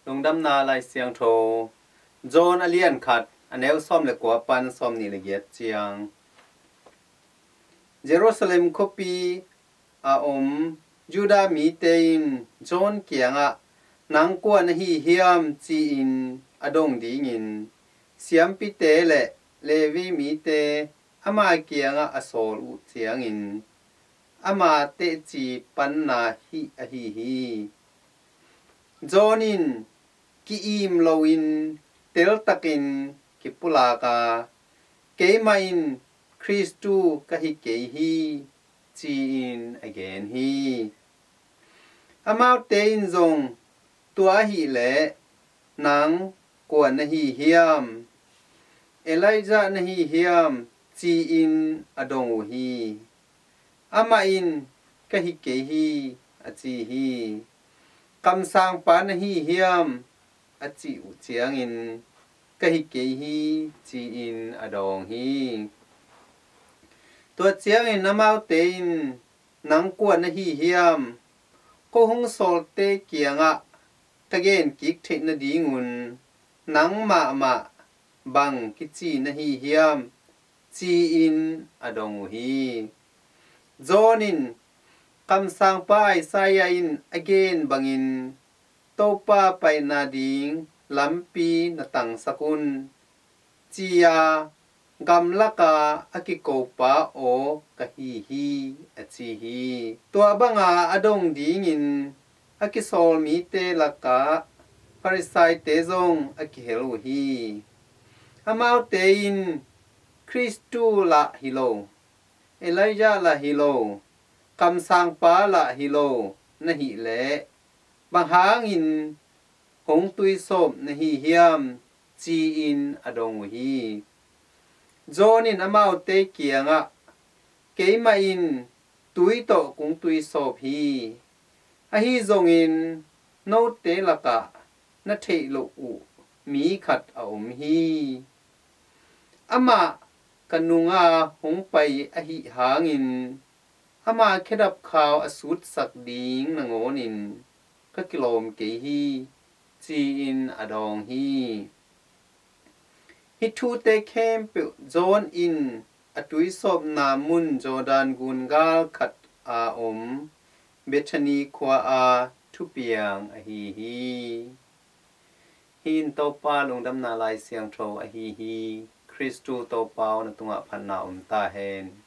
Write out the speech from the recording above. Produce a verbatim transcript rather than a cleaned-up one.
Lungdamna Lai Siangtho, John a lian khat, a neu sawm le kua pan sawm nih le giat ciang. Jerusalem khuapi a om Judah mite in John kiangah, "Nang kua na hi hiam?" ci-in a dong dingin siampite le Levi mite ama kiangah a sawl uh ciangin ama teci panna hih ahi hi. John in ki-im loin teltakin kipulak a, "Keimah in Khristu ka hi kei hi," ci-in a gen hi. Amaute in zong, "Tua ahih leh nang kua na hi hiam? Elijah na hi hiam?" ci-in a dong uh hi. Amah in, "Ka hi kei hi," a ci hi. "Kamsangpa na hi hiam?" a cih uh ciangin, "Ka hi kei hi," ci-in a dawng hi. Tua ciangin amaute in, "Nang kua na hi hiam? Ko hong sawlte kiangah ka gen kik theih nadingun nang mahmah bang kici na hi hiam?" ci-in a dong uh hi. John in, "Kamsangpa Isaiah in a gen bangin, 'Topa paina ding lampi na tangsak un,' ci-a gamlaka a kikopa aw ka hi hi," a ci hi. Tua banga a dong dingin a kisawl mite lakah Farisaite zong a kihel uh hi. Amaute in, "Khristu lah hi lo, Elijah lah hi lo, kamsangpa lah hi lo na hih leh, bang hangin hong tuisawp na hi hiam?" ci-in a dong uh hi. John in amaute kiangah, "Keimah in tui tawh kong tuisawp hi. Ahi zongin note lakah na theih loh uh mi khat a om hi. Amah ka nunga hong pai ahih hangin ama khedap khau a sutsak ding nangawnin ka kilawm kei hi," ci-in a dawng hi. Hih thute khempeuh John in a tuisawpna mun Jordan gun gal khat a om Bethany khua-a thupiang ahi hi. Hih in Topa Lungdamna Lai Siangtho ahi hi. Khristu Topa aw, na tungah phatna om ta hen.